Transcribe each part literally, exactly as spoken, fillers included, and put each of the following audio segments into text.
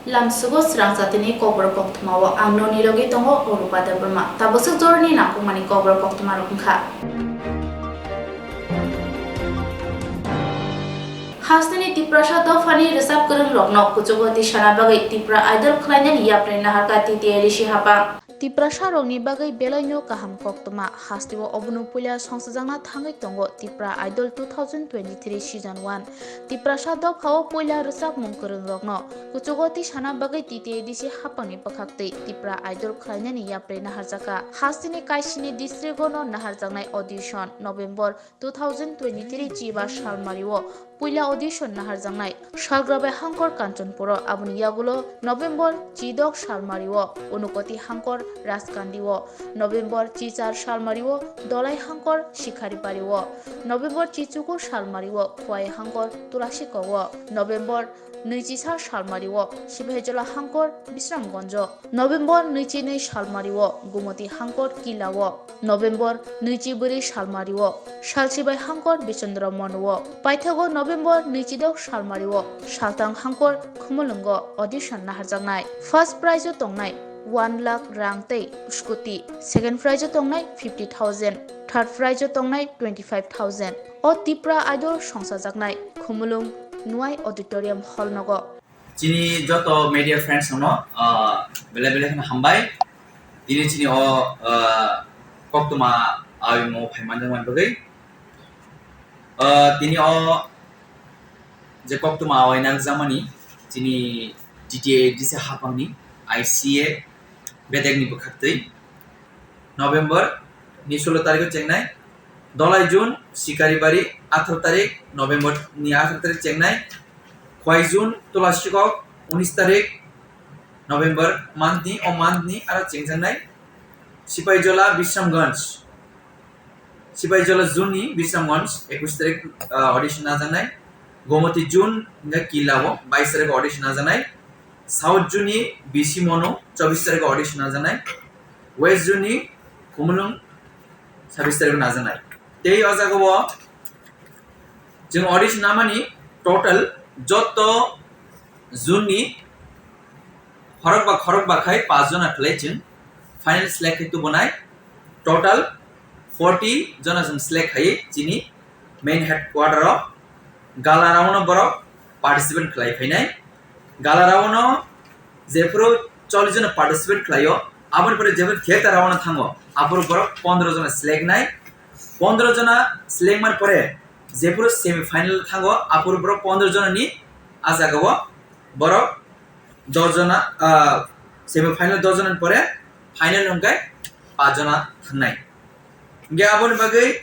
Lamsugo srang jatini kokborok koktwmao ang noni logi tongo Orupa Debbarma. Tabaswk jorni nangkukmani kokborok koktwmarok wngkha. Hasteni Tiprasa dophani rwchap kwrwngrokno kuchugo tisana bagwi Tipra Idol khlainani yapri naharkha T T A D C hapang. Tiprasarokni bagwi belaino kaham koktwma, hasteo obono puila songchajakna thangwi tongo Tipra Idol two thousand twenty-three season one. Tiprasa dophao puila rwchapmung kwrwngrokno kuchugo tisana bagwi T T A D C hapangni bwkhaktwi Tipra Idol khlainani yapri naharjakha. Hasteni kaisini district-o no naharjaknai audition November two thousand twenty-three chiba salmario puila audition naharjaknai. Salgrabai hangkor Kanchanpuro, aboni yagulo November chidok salmario Unukoti hangkor Rajkandiro, November chichar salmario Dolai hangkor Sikharipario, November chichuku salmario Khwai hangkor Tulasikowo, November nwichisa salmario Sibaijola hangkor Bisramgonjo, November nwichi nwi salmario Gumoti hangkor Kilao, November nwichi bwrwi salmario Salsibai hangkor Bisondro Monuo, paithago November nwichidok salmario Saltang hangkor Khumulwngo audition naharjaknai. First prize-o tongnai one lakh rang tei scooty, second prize-o tongnai fifty thousand, third prize-o tongnai twenty-five thousand. O Tipra Idol songchajaknai Khumulwng Nuai Auditorium Hall nogo. Chini joto media friends no, ah, belai belai kheno hambai. Tini chini o, ah, koktwma awimo phaimanjakmani bagwi. Ah, tini o je koktwma awai nangjakmani chini T T A D C hapangni I C A bedekni bwkhaktwi. November ni solo tarikh o chengnai. Dolai June, Sikaribari, atharo tarik November ni atharo tarik chengnai. Khwai June, Tulasikok, unis tarik November month ni, o month ni aro chengjaknai. Sipaijola, Bisramganj, Sipaijola June ni Bisramganj, ekus tarik, ah, audition najaknai. Gomoti June, hingke Killa o, bais tarik audition najaknai. South June ni B C Mono, chobis tarik audition najaknai. West June ni Khumulwng, sabis tarik najaknai. Tei o jaga o chwng audition namani total joto June ni khorokba khorokba khai paanch jona khlai chwng final select khai tubunai. Total forty jona chwng select khai chini main headquarter o gala round o borok participate khlai phainai. Gala round o jephuru chollish jona participate khlaio, aboni pore jephuru theater round o thango, aphuru borok pondro jona select nai. Pondro jona select mar pore jephuru semi final thango, aphuru borok pondro jona ni a jaga o borok dos jona, ah, semi final dos jona ni pore final hwnkhe paanch jona thangnai. Hingke aboni bagwi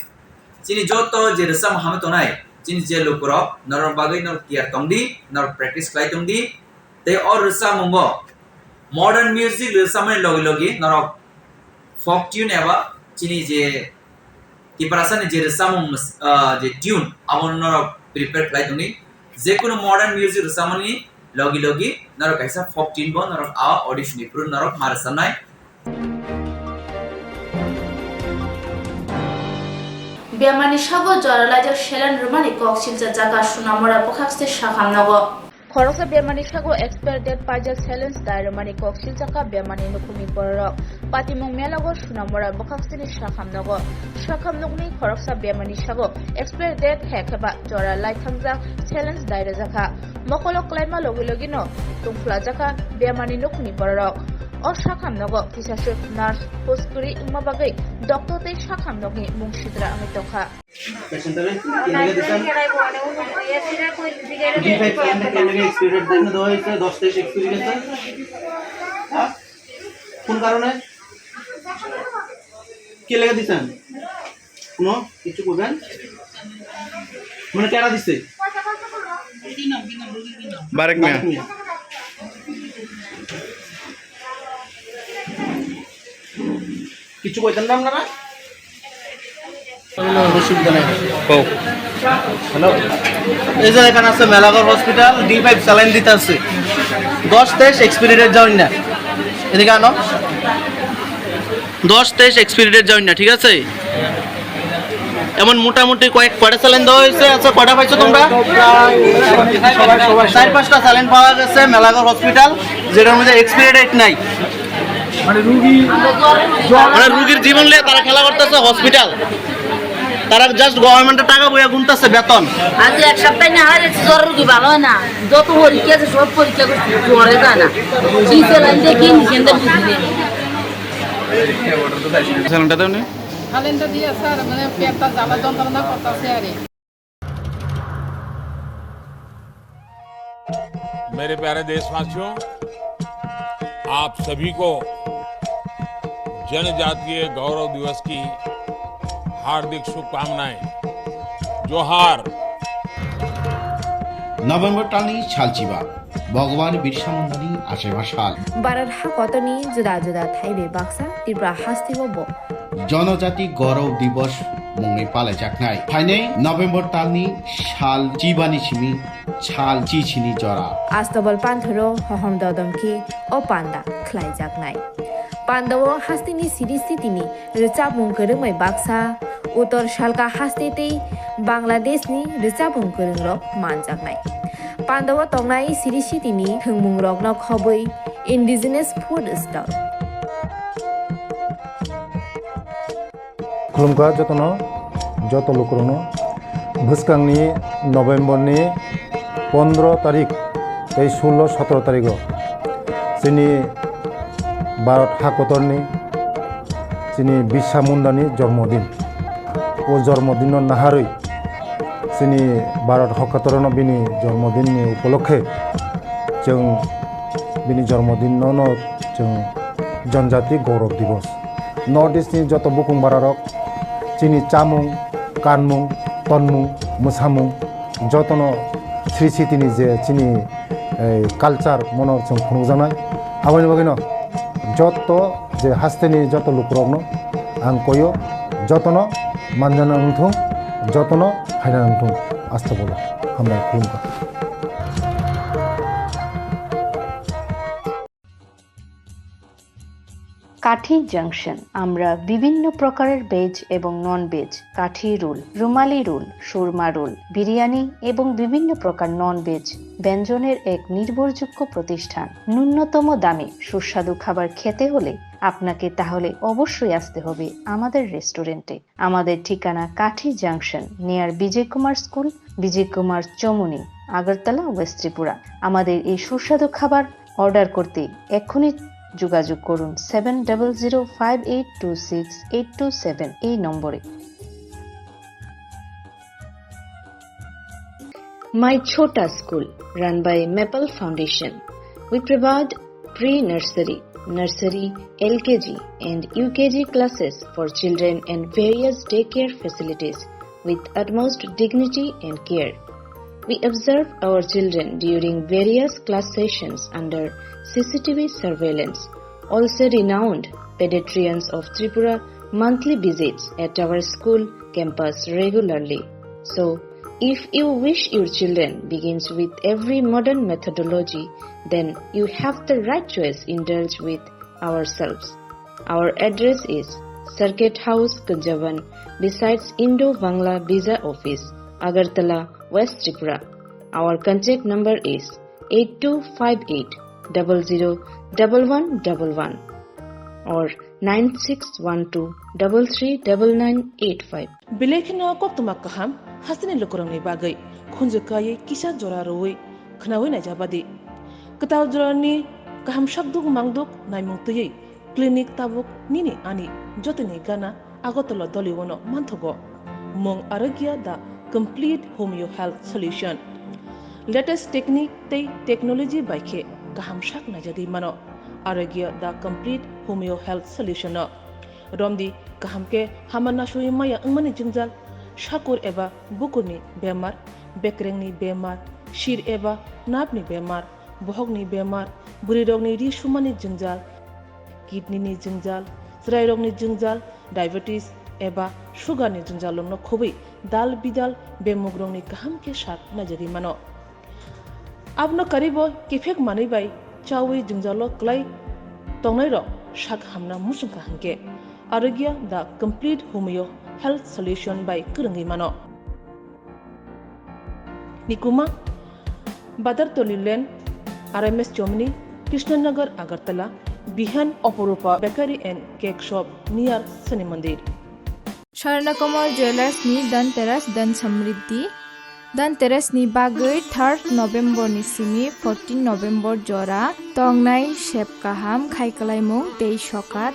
chini joto je rwchapmung hamwi tongnai, chini je lukurok norok bagwi norok tiyar tongdi, norok practice khlai tongdi, tei o rwchapmungo modern music rwchapmani logi logi norok folk tune eba chini je Tiprasani je rwchapmung, ah, je tune, abono norok prepare khlai tongdi. Jekunu modern music rwchapmani logi logi norok kaisa folk tune bo norok a audition ni phuru norok ma rwchapnai. Bemani sago jora laijak saline rwmani kok silcha jaga Sunamora bwkhak se sakham nogo. Khoroksa bemani sago expire date paijak saline dai rwmani kok silchakha bemani nukhungni bororok. Patimung melago Sunamora bwkhaksini sakham nogo. Sakham nokni khoroksa bemani sago expire date hai khe ba jora laithangjak saline dai rwjakha. Mokolo klaima logi logino tungphla jakha bemani nukhungni bororok. O sakham nogo kisaswk nurse post kwrwi wngma bagwi doctor tei sakham nokni mung sidra wngwi tongkha. Patient tare ki lage disan? D five saline কে লেগে expiry date দেওয়া হয়েছে, দশ তেইশ এক্সপায়ার গেছে। হ্যাঁ? কোন কারণে? কে লেগে দিছেন? কোনো কিছু করবেন? মানে কেডা দিছে? বারেক মিয়া। বারেক মিয়া। কিছু কইতেন না আপনারা? অসুবিধা নেই। কও। হ্যালো। এই যে এখানে আছে Melaghar hospital, D five saline দিতে আছে। দশ তেইশ এক্সপায়ারি ডেট যাওয়ার না। এদিকে আনো। দশ তেইশ এক্সপায়ারি ডেট যাওয়ার না, ঠিক আছে? এমন মোটামুটি কয়েক কয়টা স্যালাইন দেওয়া হয়েছে? আচ্ছা, কয়টা পাইছো তোমরা? চার পাঁচটা স্যালাইন পাওয়া গেছে মেলাঘর হসপিটাল, যেটার মধ্যে এক্সপায়ারি ডেট নাই। মানে রুগী, মানে রুগীর জীবন নিয়ে তারা খেলা করতেছে হসপিটাল। তারা জাস্ট গভর্নমেন্টের টাকা বইয়া গুনতেছে বেতন। আজ এক সপ্তাহ না হয় জ্বর রুগী ভালো হয় না। যত পরীক্ষা আছে সব পরীক্ষা করছি, জ্বরে যায় না। কি স্যালাইন দিয়ে কি ইঞ্জেকশন দিয়ে বুঝি না। স্যালাইনটা দাও নি। স্যালাইনটা দিয়ে স্যার, মানে, পেটটা জ্বালা যন্ত্রণা করতেছে আর কি। मेरे प्यारे देशवासियों, आप सभी को जनजातीय गौरव दिवस की हार्दिक शुभकामनाएं। जोहार। November talni salchiba, Bhagwan Birsa Mundani achaiba sal. Bharat hakotorni juda juda thaibai baksa Tripura hasteo bo Jonojati Gaurav Divas mungwi palaijaknai. Phainai November talni sal chibani simi sal chichini jora. Astobol panthoro hohom dodom khe o panda khlaijaknai. Pandao hasteni siri sitini rwchapmung kwrwngbai baksa, Uttor Salka haste tei Bangladeshni rwchapmung kwrwngrok manjaknai. Pandao tongnai siri sitini thwngmungrokno khobwi indigenous food stall. Khulumkha jotono, joto lukurokno. Bwskangni November ni pondro tarik tei sullo sotro tarigo chini Bharat hakotorni chini Birsa Mundani jormodin. O jormodinno naharwi chini Bharat hakotorno bini jormodinni upolokhe chwng bini jormodinno no chwng Janjati Gaurav Divas. North East ni joto bukung bararok chini chamung, kanmung, tonmung, mwsamung jotono sri sitini je chini, eh, culture mono chwng phunukjaknai. Aboni bagwino joto je hasteni joto lukurokno ang koyo, jotono manjana wngthung, jotono phaina wngthung. Astobolo hambai khulumkha. কাঠি জাংশন। আমরা বিভিন্ন প্রকারের ভেজ এবং non veg, কাঠি রোল, রুমালি রোল, সুরমা রোল, বিরিয়ানি এবং বিভিন্ন প্রকার non veg ব্যঞ্জনের এক নির্ভরযোগ্য প্রতিষ্ঠান। ন্যূনতম দামে সুস্বাদু খাবার খেতে হলে আপনাকে তাহলে অবশ্যই আসতে হবে আমাদের রেস্টুরেন্টে। আমাদের ঠিকানা কাঠি junction, near Bijoy Kumar school, Bijoy Kumar Chowmuhani, Agartala, west Tripura. আমাদের এই সুস্বাদু খাবার অর্ডার করতে এক্ষুনি যোগাযোগ করুন seven double zero five eight two six eight two seven এই নম্বরে। My Chhota School, run by Maple Foundation. We provide pre-nursery, nursery, L K G and U K G classes for children and various daycare facilities with utmost dignity and care. We observe our children during various class sessions under C C T V surveillance. Also renowned pediatricians of Tripura monthly visits at our school campus regularly. So, if you wish your children begins with every modern methodology, then you have the right choice. Indulge with ourselves. Our address is Circuit House, Kunjaban, besides Indo-Bangla Visa Office, Agartala, West Tripura. Our contact number is eight two five eight double zero double one double one or nine six one two double three double nine eight five. Belai kheno koktwma kaham hasteni lukurokni bagwi khunju kaiwi kisa jora rwui khwnaui naijabadi. Kwtal jorani kaham sakduk mangduk naimung twiwi clinic tabuk nini ani jotoni gana Agartala Doliwano manthogo. Mung Arogya the complete homeo health solution. Latest technique tei technology bai khe kaham sak naijagwi mano Arogya the complete homeo health solution no. Romdi kaham khe hama nasui maya wngmani jwngjal, sakur eba bukurni bemar, bekrengni bemar, sir eba nerve ni bemar, bohokni bemar, bwrwirokni ri sumani jwngjal, kidney ni jwngjal, chwrairokni jwngjal, diabetes eba sugar ni jwngjal rokno khobwi dal bidal bemugrokni kaham khe sak naijagwi mano. Abono karwibo kiphek manwi bai chaui jwngjalo kwlai tongnairok sak hamna muchungkha hinkhe Arogya the complete homeo health solution bai kwrwngwi mano. Nikuma, Badartoli Lane, R M S Chomni, Krishnanagar, Agartala, Bihan Oporupa Bakery and Cake Shop near Shani Mandir. Swarnakomal Jewellers ni Dhanteras Dhan Samriddhi. Dhanteras ni bagwi third November ni simi fourteen November jora tongnai sep kaham khai kwlaimung tei sokat.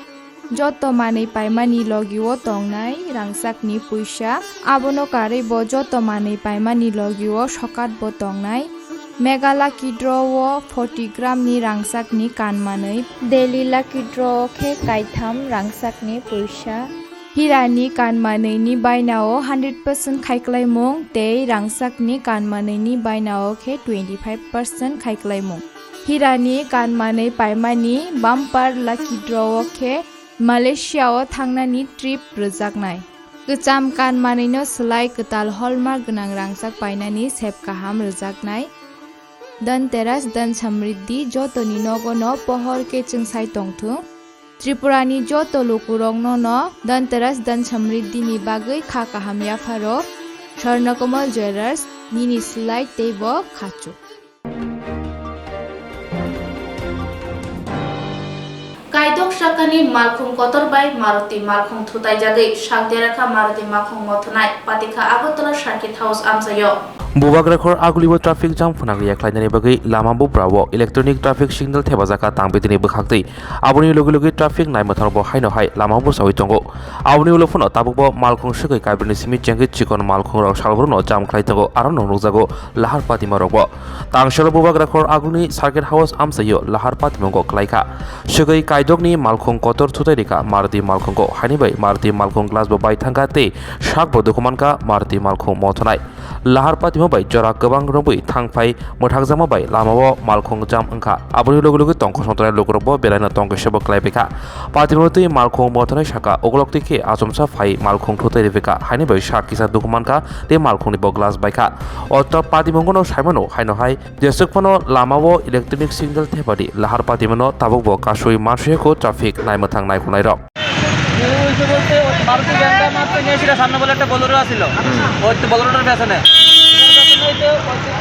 Joto manwi paimani logio tongnai rangchakni puisa, abono karwi bo joto manwi paimani logio sokat bo tongnai. Mega Lucky Draw o forty gram ni rangchakni kan manwi, Daily Lucky Draw o khe kaitham rangchakni puisa. Hirani kan manwini bainao hundred percent khai kwlaimung tei rangchakni kan manwini bainao khe twenty five percent khai kwlaimung. Hirani kan manwi paimani Bumper Lucky Draw o khe Malaysia o thangnani trip rwjaknai. Kwcham kan manwino swlai kwtal hallmark gwnang rangchak painani sep kaham rwjaknai. Dhanteras Dhan Samriddhi jotoni nogono pohor khe chwngsai tongthung. Tripurani joto lukurokno no Dhanteras Dhan Samriddhi ni bagwi kha kaham yapharo. Swarnakomal Jewellers, nini swlai tei bo khachuk. Kaidok sakani malkhung kotor bai Maruti malkhung thutaijagwi sak derakha Maruti malkhung mothonai patikha Agartala Circuit House amchaio. Bubagrakhor Agulio traffic jam phwnangwi yakhlainani bagwi lama buprao electronic traffic signal thepajak kha tangbidini bwkhaktwi. Aboni logi logi traffic naimwthangbo haino hai lama bwsawi tongo. Aboni ulo phano tabukbo malkhung swkwi kaibrini simi chengwi chikon malkhungrok salbruno jam khlai tongo, aro nukjago lahar patimarokbo. Tangshoro Bubagrakhor Agulni Circuit House amchaio lahar patimungo khlaikha. Swkwi kaidokni malkhung kotor thutai rikha Maruti malkhungo, haini bai Maruti malkhung glass bo bai thangkha tei sakbo dukhu mankha Maruti malkhung mothonai. Lahar patimo bai jora kwbang romwi thangphai mwthakjakma bai lamao malkhung jam wngkha. Aboni logi logi tongkosong tongnai lukurokbo belaino tongkisebo khlaibaikha. Patimo twi malkhung mothonai saka ukolok twi khe achomsa phai malkhung thutai rwbaikha, haini bai sak kisa dukhu mankha tei malkhungni bo glass baikha. O patimungo no saimano haino hai jeswk phano lamao electronic signal thepadi lahar patimano tabukbo kasui mansuyakho traffic naimwthang naikhunairok. এই হয়েছে বলতে ওই মারুতি ভ্যানটা মারতে নিয়েছিল, সামনে বলে একটা বোলেরো আছিল, ওই তো বোলেরোটার পেছনে। ওই তো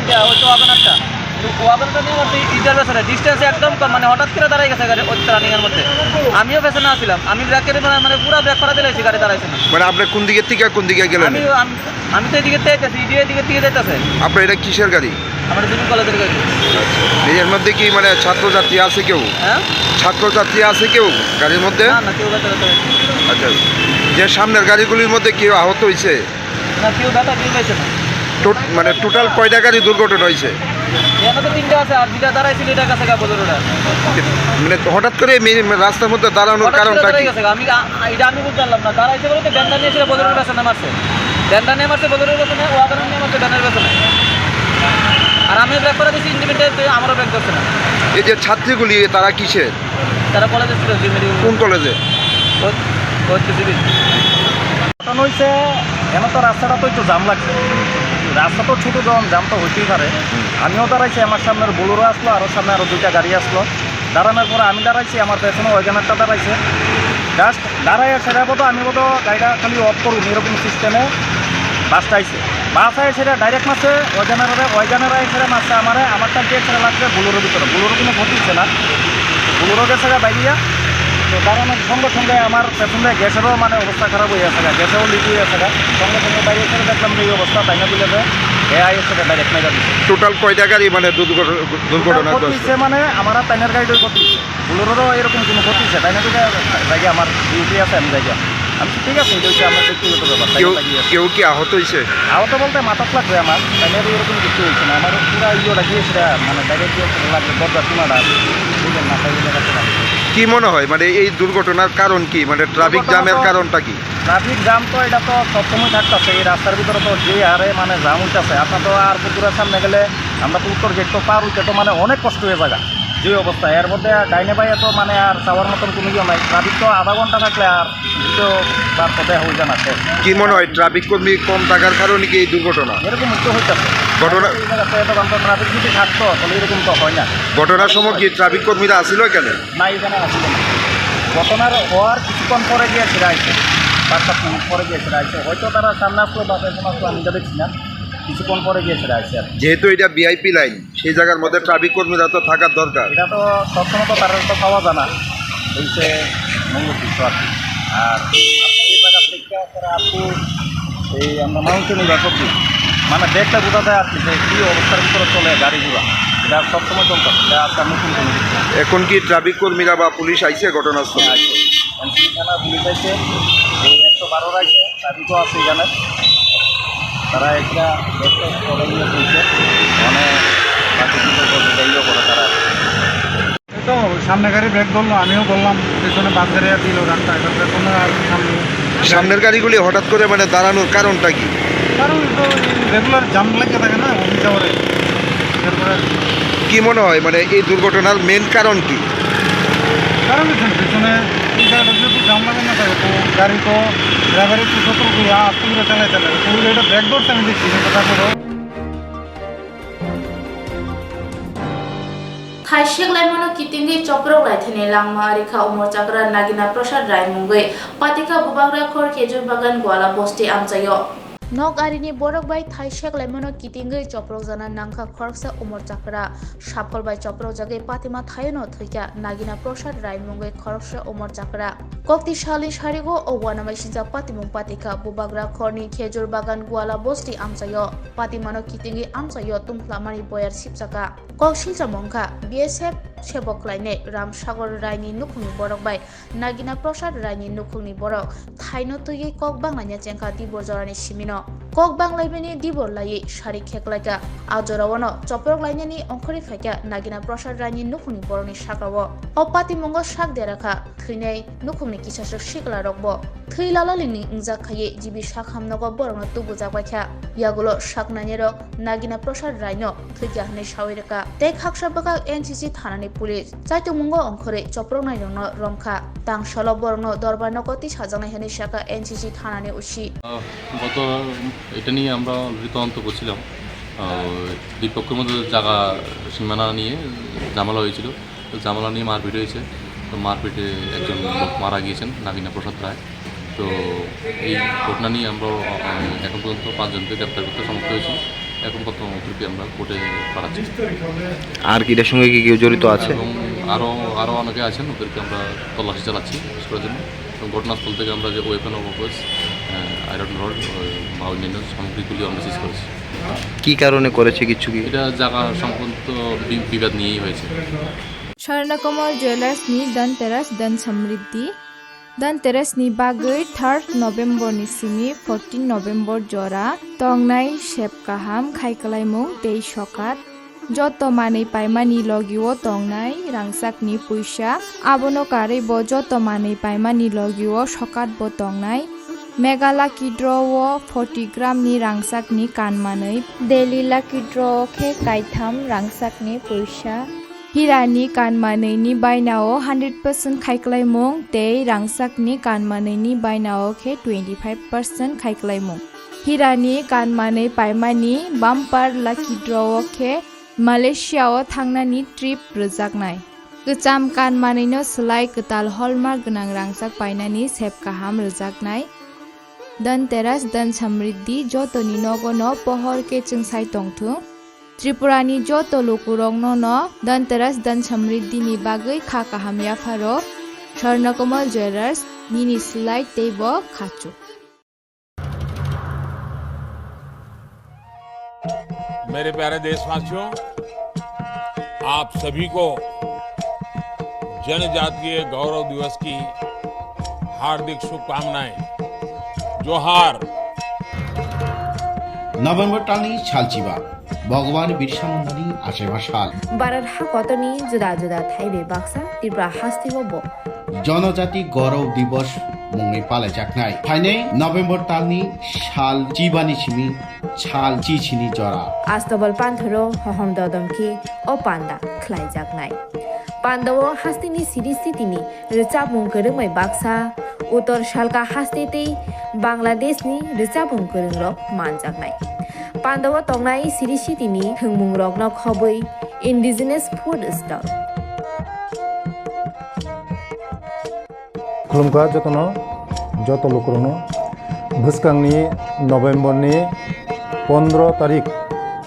ইটা, ওই তো ওয়াগনারটা। তো ওয়াগনারটা নিয়ে মারতে ইটার পেছনে, ডিস্টেন্স একদম কম, মানে হঠাৎ করে দাঁড়াই গেছে গাড়ি ওই টার্নিং এর মধ্যে। আমিও পেছনে আছিলাম, আমি ব্রেকের মানে, মানে পুরো ব্রেক করা দিলে গাড়ি দাঁড়াইছে না। মানে আপনি কোন দিকে থেকে কোন দিকে গেলেন? আমি, আমি, আমি তো এদিকে থেকে যাচ্ছি, ইডিও এদিকে থেকে যাইতেছে। আপনার এটা কিসের গাড়ি? আমার বিজু কলেজের গাড়ি। এর মধ্যে কি মানে ছাত্রছাত্রী আছে কেউ? হ্যাঁ? ছাত্রছাত্রী আছে কেউ গাড়ির মধ্যে? না, না, কেউ ভেতরে তো নেই। আচ্ছা, যে সামনের গাড়িগুলির মধ্যে কেউ আহত হয়েছে? না, কেউ ব্যথা ফিল হয়েছে না। টোট-, মানে টোটাল কয়টা গাড়ি দুর্ঘটনা হয়েছে? এখানে তো তিনটা আছে, আর দুইটা দাঁড়াইছিল, এটা কাছে গা বোলেরোটা। মানে হঠাৎ করে মেইন রাস্তার মধ্যে দাঁড়ানোর হঠাৎ করে কারণটা দাঁড়াই কি? গেছে গা। আমি আ-, আ-, এটা আমি বুঝতে পারলাম না। দাঁড়াইছে বলতে ভ্যানটা নিয়েছিল বোলেরোর কাছে না মারছে। ভ্যানটা নিয়ে মারছে বোলেরোর কাছে না, ওয়াগনার নিয়ে মারছে ভ্যানের কাছে না। আর আমি ব্রেক করে দিছি ইঞ্জিন, আমারও ব্রেক ধরছে না। এই যে ছাত্রীগুলি, তারা কিসের? তারা কলেজের স্টুডেন্ট, মেডিকেল। কোন কলেজে? ও-, ও হচ্ছে সিভিল। ঘটনা হয়েছে, এমন তো রাস্তাটা তো একটু জাম লাগছে। রাস্তা তো ছোট, জাম, জাম তো হইতেই পারে। আমিও দাঁড়াইছি, আমার সামনে আরো বোলেরো আসলো, আরো সামনে আরো দুইটা গাড়ি আসলো। দাঁড়ানোর পরে আমি দাঁড়াইছি, আমার পেছনে ওয়াগনারটা দাঁড়াইছে। জাস্ট দাঁড়াইয়া সেটা বোধ আমি বোধ গাড়িটা খালি অফ করুন, এরকম সিস্টেমে বাসটা আইছে। বাস আইয়া সেটা ডাইরেক্ট মারছে ওয়াগনাররে, ওয়াগনার আইয়া সেটা মারছে আমারে, আমারটা গিয়ে সেটা লাগছে বোলেরোর ভিতরে। বোলেরো কোনো ক্ষতি হচ্ছে না, বোলেরো গেছে গা বাইরিয়া। তো দাঁড়ানোর সঙ্গে সঙ্গে আমার পেছন দিয়ে গ্যাসেরও মানে অবস্থা খারাপ হয়ে গেছে গা, গ্যাসেও লিক হয়ে গেছে গা। সঙ্গে সঙ্গে বাইরে এসে দেখলাম যে এই অবস্থা, তাই না বুঝে যে এ আইয়া সেটা ডাইরেক্ট মেরে দিচ্ছে। টোটাল কয়টা গাড়ি মানে দুর্ঘট-, দুর্ঘটনাগ্রস্ত? ক্ষতি হচ্ছে মানে আমার আর তাইনার গাড়িটাই ক্ষতি হচ্ছে। বোলেরোরও এরকম কোনো ক্ষতি হচ্ছে, তাই না? এটা জায়গা আমার ডিউটি আছে, আমি জায়গা। আমি বলছি, "ঠিক আছে, এটা হচ্ছে আমার ব্যক্তিগত ব্যাপার, তাই কেউ, না?" লাগিয়ে আছে। কেউ কি আহত হয়েছে? আহত বলতে মাথাত লাগবে আমার, তাই না? এরকম কিছু হয়েছে না। আমার পুরা ইয়েটা গিয়ে সেটা, মানে, ডাইরেক্ট গিয়ে সেটা লাগবে, দরজা কোনাটা, বুঝলেন না, তাই জন্য লাগবে না। কি মনে হয়, মানে, এই দুর্ঘটনার কারণ কি? মানে, ট্রাফিক দুর্ঘটনা জ্যামের তো কারণটা কি? ট্রাফিক জ্যাম তো এটা তো সবসময় থাকতেছে, এই রাস্তার ভিতরে তো যে হারে, মানে, জ্যাম হইতাছে। আপনার তো আর পুকুরের সামনে গেলে আমরা তো উত্তর গেট তো পার হইতে তো, মানে, অনেক কষ্ট হয়ে যায়। যে অবস্থা, এর মধ্যে ডাইনে বাইয়ে তো মানে আর যাওয়ার মতন কোনো ইয়ে নাই। ট্রাফিক তো আধা ঘন্টা থাকলে আর দ্বিতীয়বার তো দেখা হইবে না শেষ। কি মনে হয়, ট্রাফিক কর্মী কম থাকার কারণে কি এই দুর্ঘটনা? এরকম তো হইতেছে। ঘটনা এই জায়গাতে এত ঘন্টা ট্রাফিক যদি থাকতো, তাহলে এরকম তো হয় না। ঘটনার সময় কি ট্রাফিক কর্মীরা আসিল এখানে? না, এখানে আসিল না। ঘটনার হওয়ার কিছুক্ষণ পরে গিয়ে ফিরে আইছে। পাঁচটা পনেরো পরে গিয়ে সেটা আসছে। হয়তো তারা সামনে আসলো বা পেছনে আসলো, আমি এটা দেখছি না, কিছুক্ষণ পরে গিয়ে সেটা আসছে আর কি। যেহেতু এটা ভিআইপি লাইন, সেই জায়গার মধ্যে ট্রাফিক কর্মীরা তো থাকার দরকার। এটা তো সবসময় তো তারা তো পাওয়া যায় না, এই সে মূল উদ্দেশ্য আর কি। আর আপনার এই জায়গা থেকে তারা আপু এই আমরা মাউন্টেন এবার করছি, মানে দেখলে বোঝা যায় আর কি যে কী অবস্থার ভিতরে চলে গাড়ি ঘোড়া। এটা সবসময় চলতে হবে, এটা আপনার নতুন কোনো কিছু না। এখন কি ট্রাফিক কর্মীরা বা পুলিশ আইছে ঘটনাস্থলে? হ্যাঁ, আইছে। এমসি থানা পুলিশ আইছে, এই একশো বারো আইছে, ট্রাফিকও আছে এখানে। তারা একটা একটা করে নিয়ে তুলছে, মানে বাকি কিছু করতে যাইও করে তারা। এই তো সামনে গাড়ি ব্রেক ধরলো, আমিও বললাম, পিছনে বাস গাড়ি আর দিল রাস্তা, এবার ব্রেক ধরলো আর সামনে। সামনের গাড়িগুলি হঠাৎ করে মানে দাঁড়ানোর কারণটা কি? কারণ তো রেগুলার জাম লেগে থাকে না, অফিস আওয়ারে। এরপরে কি মনে হয়, মানে, এই দুর্ঘটনার মেইন কারণ কি? কারণ হচ্ছে পিছনে এই গাড়িটা যদি জাম লাগে না থাকে, তো গাড়ি তো ড্রাইভার একটু সতর্ক হয়ে আস্তে করে চালাইতে লাগে। তো ওই গাড়িটা ব্রেক ধরছে, আমি দেখছি, কিন্তু তারপরেও Thaisek laimano kitingwi choprok laithani langma rikha Umor Chakra Nagina Prasad Rai mungwi patikha Bubagra khor Khejur Bagan Gwala bosti amchaio. Nok arini borok bai thaisek laimano kitingwi choprok jana nangkha khoroksa Umor Chakra. Sapol bai choprok jagwi patima thaiono thwikha Nagina Prasad Rai mungwi khoroksa Umor Chakra. Kokti salni sarigo o uanamai sijak patimung patikha Bubagra khorni Khejur Bagan Gwala bosti amchaio. Patimano kitingwi amchaio tungphlamani boyar sipjakha. Kok silchamo wngkha B S F sebok khlainai Ram Sagor Raini nukhungni borok bai Nagina Prasad Raini nukhungni borok thaino twiwi kok banglaina chengkha dibor jorani simino. Kok banglaimani dibor laiwi sari kheklaikha. A jorao no choprok lainani ongkhorwi phaikha Nagina Prasad Raini nukhungni borokni sakao. O patimungo sak derakha thwinai nukhungni kisaswk siklarokbo. Thwi lalalini wngjak khaiwi G B Sakham nogo borokno tubujak baikha. Yagulo saknainirok Nagina Prasad Raino thwikha hwnwi sawi rwkha. Tei khaksa bwkhak N C C thanani police chaitungmungo ongkhorwi choproknairokno romkha. Tangsalo borokno dorbar nogo tisajaknai hwnwi sakha N C C thanani O C. আহ, গত এটা নিয়ে আমরা অলরেডি তদন্ত করছিলাম। আহ, দুই পক্ষের মধ্যে জায়গা সীমানা নিয়ে ঝামেলা হয়েছিল। তো ঝামেলা নিয়ে মারপিট হয়েছে। তো মারপিটে একজন লোক মারা গিয়েছেন, নাগিনা প্রসাদ রায়। তো এই ঘটনা নিয়ে আমরা, আহ, এখন পর্যন্ত পাঁচজনকে গ্রেপ্তার করতে সমর্থ হয়েছি। এখন বর্তমান অবস্থায় আমরা কোর্টে পাঠাচ্ছি। আর কি এটার সঙ্গে কি কেউ জড়িত আছে? এবং আরও, আরও অনেকে আছেন, ওদেরকে আমরা তল্লাশি চালাচ্ছি অ্যারেস্ট করার জন্য। এবং ঘটনাস্থল থেকে আমরা যে weapon of offence, uh, iron rod, আহ, বা অন্যান্য সামগ্রীগুলি আমরা সিজ করেছি। কি কারণে করেছে কিছু কি? এটা জায়গা সংক্রান্ত বি-, বিবাদ নিয়েই হয়েছে। Swarnakamal jewellers ni Dhanteras Dhan Samriddhi. Dhanteras ni bagwi third November ni simi fourteen November jora tongnai sep kaham khai kwlaimung tei sokat. Joto manwi paimani logio tongnai rangchakni puisa, abono karwi bo joto manwi paimani logio sokat bo tongnai. Mega Lucky Draw o forty gram ni rangchakni kan manwi, Daily Lucky Draw o khe kaitham rangchakni puisa. Hirani kan manwini bainao hundred percent khai kwlaimung tei rangchakni kan manwini bainao khe twenty five percent khai kwlaimung. Hirani kan manwi paimani bumper lucky draw o khe Malaysia o thangnani trip rwjaknai. Kwcham kan manwino swlai kwtal hallmark gwnang rangchak painani sep kaham rwjaknai. Dhanteras Dhan Samriddhi jotoni nogo no pohor khe chwngsai tongthung. Tripura ni joto lukurokno no Dhanteras Dhan Samriddhi ni bagwi kha kaham yapharo. Swarnakomal Jewellers, nini swlai tei bo khachuk. मेरे प्यारे देशवासियों, आप सभी को जनजातीय गौरव दिवस की हार्दिक शुभकामनाएं। जोहार। November talni salchiba, Bhagwan Birsa Mundani achaiba sal. Bharat hakotorni juda juda thai bai baksa Tripura hasteo bo Jonojati Gaurav Divas mungwi palaijaknai. Phainai November talni sal chibani simi sal chichini jora. Astobal panthoro hohom dodom khe o panda khlaijaknai. Pandao hasteni siri sitini rwchapmung kwrwngbai baksa, Uttor Salka haste tei Bangladeshni rwchapmung kwrwngrok manjaknai. Pandao tongnai siri sitini thwngmungrokno khobwi indigenous food stall. Khulumkha jotono. Joto lukurokno bwskangni November ni pondro tarik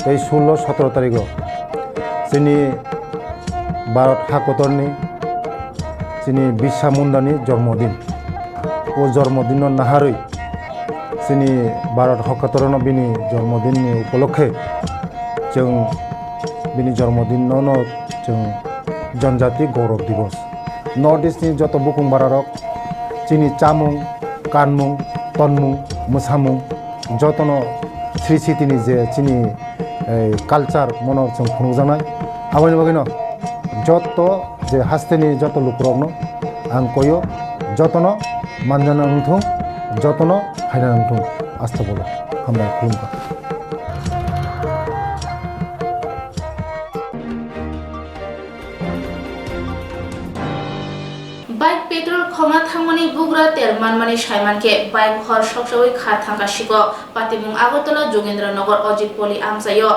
tei sullo sotro tarigo chini Bharat hakotorni chini Birsa Mundani jormodin. O jormodinno naharwi chini Bharat hakotorno bini jormodinni upolokhe chwng bini jormodinno no chwng Janjati Gaurav Divas. North East ni joto bukung bararok chini chamung, kanmung, tonmung, mwsamung jotono Sri Sitini je chini, eh, culture mono chwng phunukjaknai. Aboni bagwino joto je hasteni joto lukurokno ang koyo, jotono manjana wngthung, jotono phaina wngthung. Asta bolo hambai khulumkha. Bike petrol khokna thangmani bugra ter manmani saimankhe bike hor soksawi kha thangkha siko. Patimung Agartala Jogendra Nagar Ajit Poli amchaio.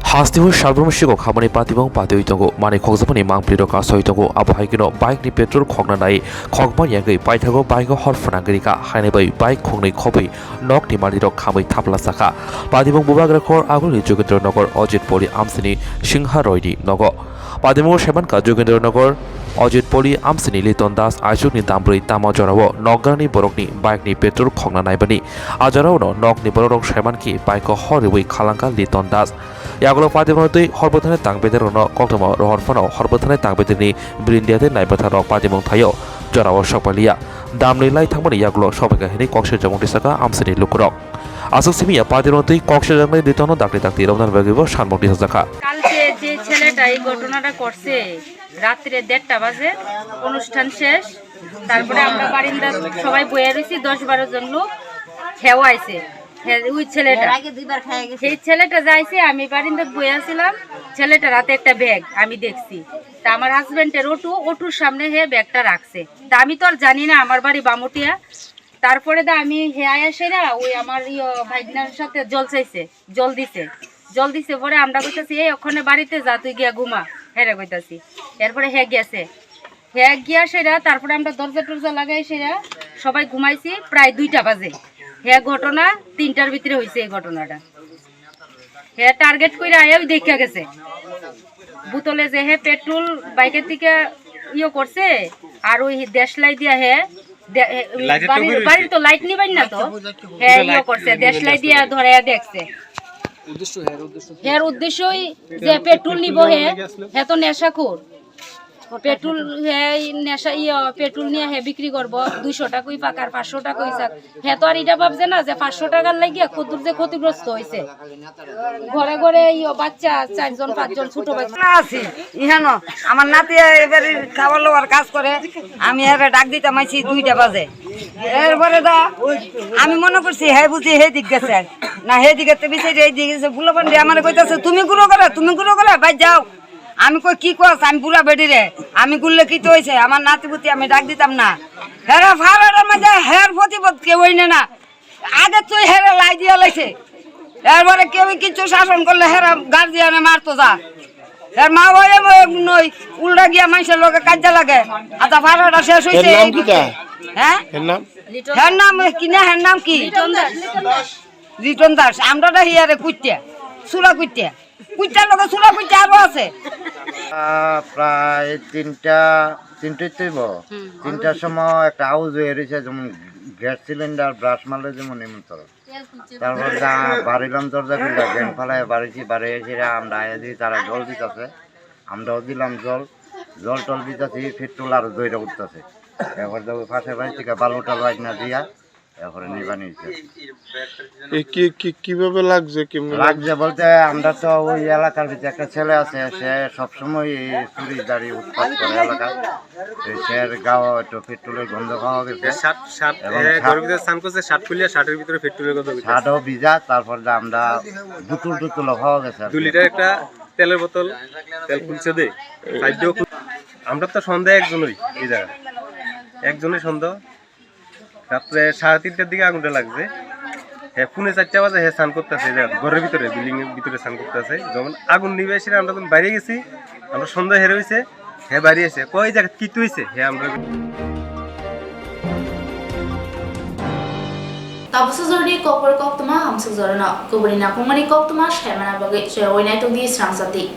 Hasteo salbrum siko khamani patimung patiwi tongo, manwi khokjakmani mangpli rok asoi tongo, abo hai kheno bike ni petrol khokna nai khokma yangwi paithago bike o hor phwnangwi rikha, haini bai bike khoknwi khobwi nokni manwirok khamwi thapla sakha. Patimung bubagra khor agulni Jogendra Nagar Ajit Poli amsini Singha Roy ni nogo. Patimung saimankha Jogendra Nagar Ajit Poli amsini Liton Das aichukni dambrwi tama jorao nokgrani borokni bike ni petrol khokna naibani. A jorao no nokni bororok saimankhe bike o hor riwi khalangkha Liton Das. Yagulo patimung twi hor bwthani tang bedarokno koktwma rohor phano hor bwthani tang bedarni brindia tei naibathar rok patimung thaio jorao sokpaliya. Damni lai thangmani yagulo sobaikha hinwi kok sirjamung tisaka amsini lukurok. Aswk simi ya patimung twi kok sirjaknai Litonno dakti dakti romnani bagwibo sanmung tisajakha. কালকে যে ছেলেটা এই ঘটনাটা করছে, রাত্রে দেড়টা বাজে অনুষ্ঠান শেষ, তারপরে আমরা বারিন্দাত সবাই বইয়া রয়েছি, দশ বারো জন লোক। হেও আইছে, হে, ওই ছেলেটা। এর আগে দুইবার খাইয়া গেছে। সেই ছেলেটা যাইছে, আমি বারিন্দাত বইয়া ছিলাম, ছেলেটার হাতে একটা ব্যাগ আমি দেখছি। তা আমার হাজবেন্ডের অটো, অটোর সামনে হে ব্যাগটা রাখছে। তা আমি তো আর জানি না, আমার বাড়ি বামুটিয়া। তারপরে দা আমি হে আয়া সেরা ওই আমার ইয়ো ভাইগনার সাথে জল চাইছে, জল দিছে। জল দিছে পরে আমরা কইতাছি, "এই ওখানে বাড়িতে যা, তুই গিয়া ঘুমা।" হেরে কইতাছি। এরপরে হে গেছে। হে গিয়া সেরা, তারপরে আমরা দরজা টরজা লাগাই সেরা সবাই ঘুমাইছি। প্রায় দুইটা বাজে। হে ঘটনা তিনটার ভিতরে হইছে এই ঘটনাটা। হে টার্গেট কইরা আয়া ওই দেখা গেছে। বোতলে যে হে পেট্রোল বাইকের থেকে ইয়ে করছে, আর ওই দেশলাই দিয়া হে দে-, এ, ওই লাইটের বাড়ির, টুকুই রয়েছে। বাড়ির তো লাইট নিবেন না তো। হে ইয়ে করছে, দেশলাই দিয়া ধরে দেখছে। উদ্দেশ্য, হের উদ্দেশ্য কি? হের উদ্দেশ্যই যে পেট্রোল নিব হে, হে তো নেশাখোর। পেট্রোল, হে নেশা, ইয়ে, পেট্রোল নিয়ে হে বিক্রি করবো, দুইশো টাকা কই পাকার, পাঁচশো টাকা কই চাক। হে তো আর এটা ভাবছে না যে পাঁচশো টাকার লাগিয়া কত যে ক্ষতিগ্রস্ত হইছে। ঘরে ঘরে ইয়ে বাচ্চা চারজন পাঁচজন ছোট বাচ্চা। না আছি, ইহানো আমার নাতি এবারে খাওয়া লওয়ার কাজ করে, আমি এরে ডাক দিতাম আইছি দুইটা বাজে। এরপরে দা আমি মনে করছি হে বুঝি হে দিক গেছে, না হে দিকে তো বিচারি এই দিকে গেছে। বুলো পান্ডে আমার কইতাছে, "তুমি গুলো করে, তুমি গুলো করে, ভাই যাও।" আমি কই, "কি কস?" আমি বুড়া বেটি রে, আমি গুললে কি তো হইছে? আমার নাতি পুতি আমি ডাক দিতাম না। হেরা ফারার মধ্যে হের প্রতিবাদ কেউ হইনে না। আগে তুই হেরে লাই দিয়া লাইছে। এরপরে কেউ কিছু শাসন করলে হেরা গার্জিয়ানে মারতো যা। এর মা বাবা এমন নই, উল্টা গিয়া মানুষের লোকে কাজে লাগে। আচ্ছা, ফারাটা শেষ হইছে এর নাম এই কিতা? হ্যাঁ? এর নাম? এর নাম কি না? এর নাম কি? লিটন দাস। লিটন দাস। আমরা তো হিয়ারে কুত্তে, সুরা কুত্তে। কুত্তার লগে সুরা কুত্তে আরো আছে। আহ, প্রায় তিনটা, তিনটাই তো হইব। হুম। তিনটার সময় একটা আওয়াজ হয়ে রয়েছে, যেমন গ্যাস সিলিন্ডার ব্রাশ মারলে যেমন এমন চলে। তারপর যা বাড়িলাম দরজা খুললে, ব্যাংক ফালায় বাড়িছি, বাড়ি এসে আমরা আয়া দিই, তারা জল দিতেছে, আমরাও দিলাম জল। জল টল দিতেছি, পেট্রোল আরো দইটা উঠতেছে। এবার যাবো পাশে বাড়ি থেকে বালু টালু আইনা দিয়া, এরপরে নিবানি হয়েছে। এ কি, কি, কিভাবে লাগছে, কেমনে লাগছে? লাগছে বলতে, আমরা তো ওই এলাকার ভিতরে একটা ছেলে আছে, সে সবসময় এই চুরি দাড়ি উৎপাত করে এলাকায়। এই স্যার গাওয়া একটু পেট্রোলের গন্ধ পাওয়া গেছে। এ সাত, সাত, এবং এ, সাত ঘরের ভিতরে স্নান করছে, শার্ট খুলিয়া শার্টের ভিতরে পেট্রোলের গন্ধ হইতেছে। শার্টও ভিজা, তারপর যে আমরা বোতল টোতলও পাওয়া গেছে আর কি। দুই লিটার একটা তেলের বোতল, তেল খুলছে দে। খাদ্য খুল-, আমরা তো সন্দেহ একজনই এই জায়গায়। একজনই সন্দেহ। রাত্রে সাড়ে তিনটার দিকে আগুনটা লাগছে। হ্যাঁ, পৌনে চারটা বাজে, হ্যাঁ, স্নান করতেছে, এই জায়গায়, ঘরের ভিতরে, বিল্ডিং এর ভিতরে স্নান করতেছে। যখন আগুন নিবে এসে আমরা যখন বাইরে গেছি, আমরা সন্ধ্যা হেরে হয়েছে, হ্যাঁ, বাইরে এসে কয় জায়গা কি হয়েছে, হ্যাঁ, আমরা Tabuksa jorani kokborok koktwma hamswk jorano kubuni naphangmani koktwma saimana bagwi choyawi naitokdi Srang Jati.